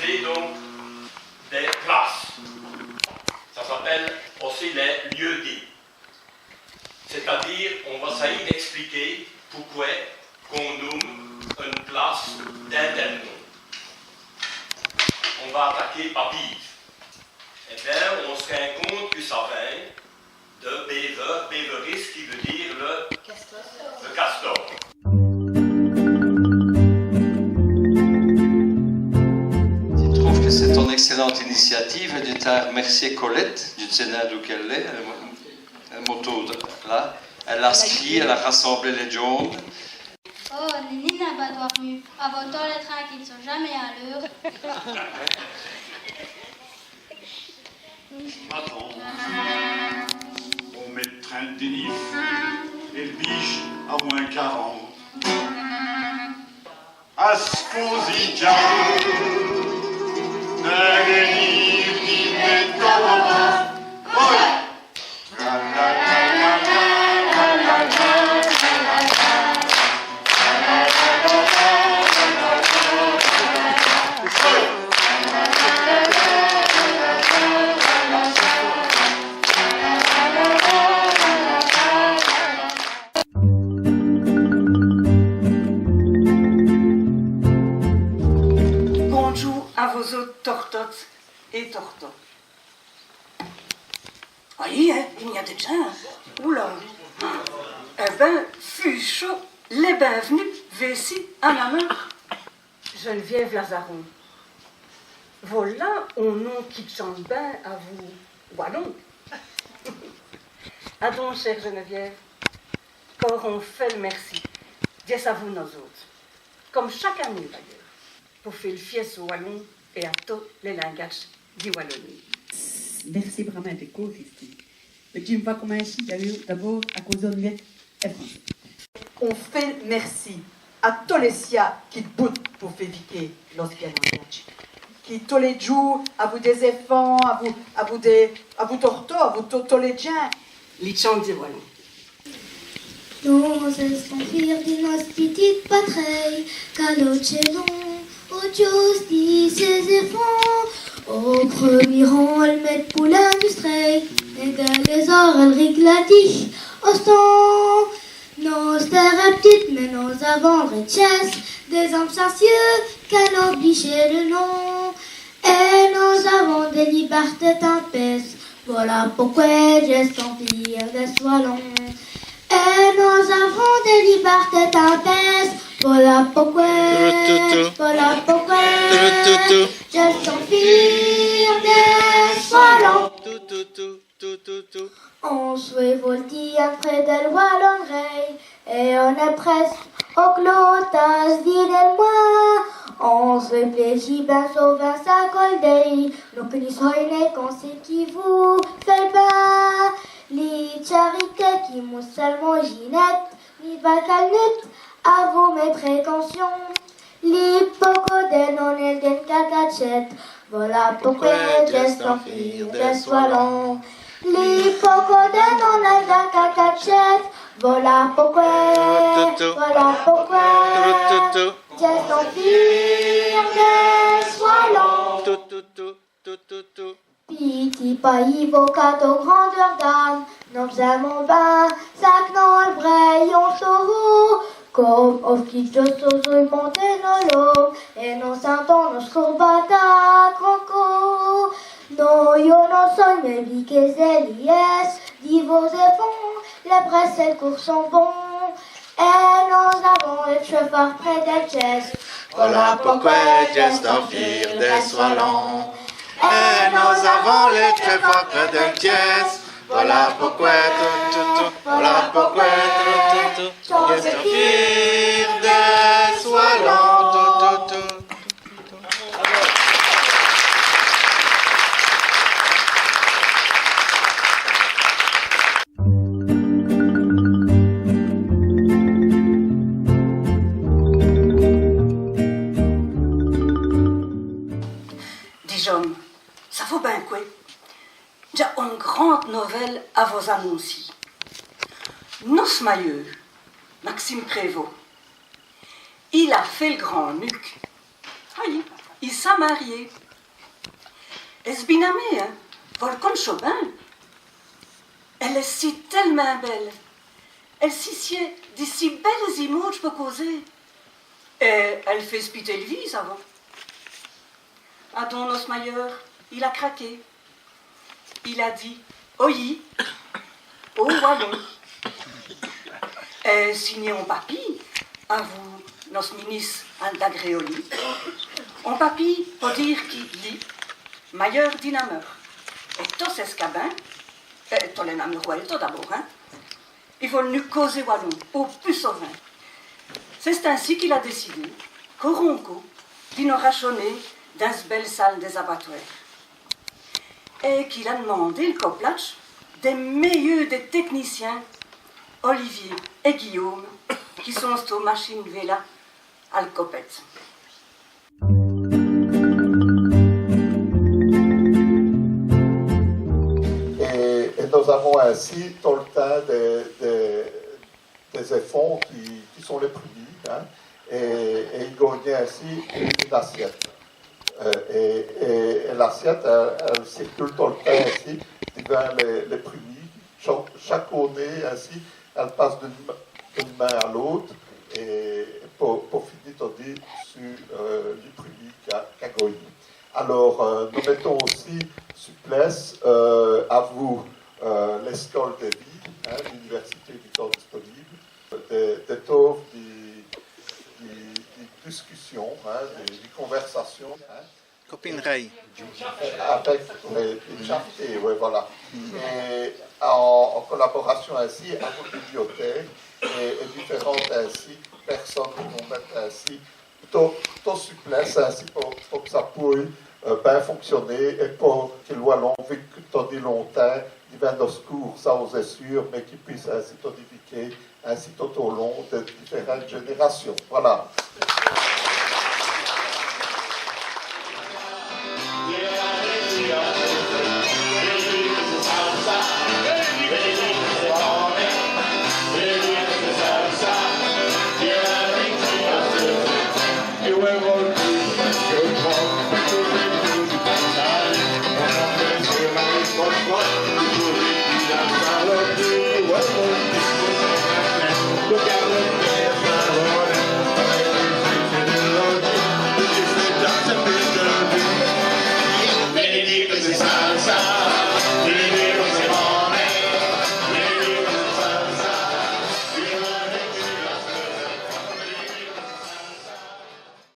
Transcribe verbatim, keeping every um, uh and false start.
Et donc, des places. Ça s'appelle aussi les lieux-dits. C'est-à-dire, on va essayer d'expliquer pourquoi qu'on nomme une place d'un tel nom. On va attaquer par Bive. Eh bien, on se rend compte que ça vient de bever, beveris, qui veut dire le, le castor. Dji trouve qui c'è-st-one ècèlente initiative. Dji tins à r'mèrciyî Colette, dji n' sé nin d'où qu'èle èst, èle, èle motâde là. Èle a scrît, èle a rassemblè lès djins. Oh, Nini n'a pas dormi. Avou tant lès trins qui n' sont jamaîs à l'eûre. Matant, on mèt trinte minutes, èl biche a mwins quarante. Ascosi dja, n'èlez nén di mète à l'avance. Oyi. Bondjoû à vos-ôtes tortotes èt tortos. Ayi, hin, i gn-a dès djins. Oula. Èh bin, fût chôd, lès binv'nus vêci à Nameur. Geneviève Lazaron. Volà on nom qui tchante bin avou walon. Adon, chère Geneviève, cor on fêt l' mèrci d'yèsse avou nos-ôtes, come chaque anéye d'ayeûrs, po fé l' fièsse au walon èt à tos lès lingadjes di Walonîye. Mèrci brâmint, dès côps, Christine. Mins dji m' va cominchî d'abôrd, d'abôrd à causer in miète è francès. On fêt l' mèrci à tos lès cias qui boutent po fé viker nosse bia lingadje. Qui tos lès djoûs, avou dès-èfants, avou, avou dès, avou tortos, avou to-, tos lès djins, li tchante di walon. Nos èstans fîrs di nosse pitite patrèye, qu'alotche èt don, au djôsse di sès-èfants, au preumî rang, èl mète po l'industrîye, èt dins lès-ôrèyes èl rigue la dîhe ostant. Nosse têre èst pitite, mins nos-avans rètchèsse dès-omes sacieûs, qu'alotche èt don. Èt nos-avans dès libèrtès tèmpèsses, volà poqwè dj'èstans fîr d'èsse walon. Èt nos-avans dès libèrtès tèmpèsses, volà poqwè, volà poqwè dj'èstans fîr d'èsse walon. On s'wèt voltî après dèl Walon'rèye, èt on-èst prèsque au clos di dîner, mwins. On s'wèt plêji bin sovint sès coldèyes, nos p'tits-oûyes, quand c'èst qui vos fèyez bin. Li tcharitè qui mousse èl moulinèt, mi va calmite avou mès précaucions. Li pocodène, on-èl gingn catachète, volà poqwè dj'èstans fîr d'èsse walon. Li pocodène, on-èl gingn catachète, volà poqwè, volà poqwè dj'èstans fîr d'èsse walon. Piti payis, vos quate grandeurs d'âme, nos-èmans bin saquants, nos brèyans tot haut, come on-z-è djustos-oûy monter nos lomes, èt nos sintans nos courbater à grands côps. Nos, nos-ôtes, nos-oûy, mès bikèts èlièsses, di vos-èfants, lès prèsses èt l' coûrs sont bons. Èt nos-avans lès tch'fs fwârt près dèl tièsse, volà poqwè dj'èstans fîr d'èsse walon. Èt nos-avans lès tch'fs fwârt près dèl tièsse, volà poqwè, tout, tout, tout, volà poqwè, tout, tout, tout, dj'èstans fîr d'èsse walon. Dijans, savez-vous bin qwè ? Dj'a one grande novèle à vos-anoncî. Nosse mayeû, Maxime Prévost, il a fêt l' grand-nuque. Ayi, I s'a marié. Èst-ce binamé, hin ? Vos l' con'choz bin. Èle èst si tèl'mint bèle. Èle si sièt di si bèlès-îmôdjes po causer. Èt èle fét spiter l' vîye, savez. Adon nosse mayeûr, il a craqué. Il a dit : « Oyi, au walon. » Èt signé on papî, avou nosse minisse Anne Dagréoli. On papî po dîre qui li, mayeûr di Nameur, èt tos sès cabins, èt tos lès Nameurwès èto d'abôrd, hin, i vol'nut causer walon au pus sovint. C'èst insi qu'il a décidé, co on côp, di nos rachoner dins s' bèle sale dès abatwêrs. Èt qu'il a d'mandé l' coplatche dès mèyeûs dès tècniciens, Olivier èt Guillaume, qui sont sto machine vêla al copète. Èt, èt nos-avons insi tot l' tins dès, dès, dès-èfants qui, qui sont lès prumîs, hin, èt, èt i gâgnenut insi one assiète. Euh, èt, èt, èt l'assiète, èle, èle circule tot l' tins insi, divins lès, lès prumîs. Cha-, chaque aunêye, insi, èle passe d'one, d'one min.ne à l'ôte, èt po, po fini, todi, su, euh, li prumî qu'a, qu'a gâgné. Alôrs, euh, nos mètons ossi su place, euh, avou, euh, l'èscole dès vîyes, hin, l'université du temps disponible, dès, dès tauves di, di, di discussion, hin, di, di convèrsâcion, hin. Copin'rèye. Avou, oyi, èt, èt voilà. Èt an, an colabôrâcion insi avou l' bibliothèque èt, èt diférantes insi pèrsonnes qui vont mète insi tot, tot su place insi po, po qu' ça pouye, euh, bin fonctionner èt po qui l' walon vique todi longtimps divins nos coûrs, ça, on-z-èst sûr, mins qu'i puisse insi todi viker insi tot au long dès diférantes jénérâcions. Voilà.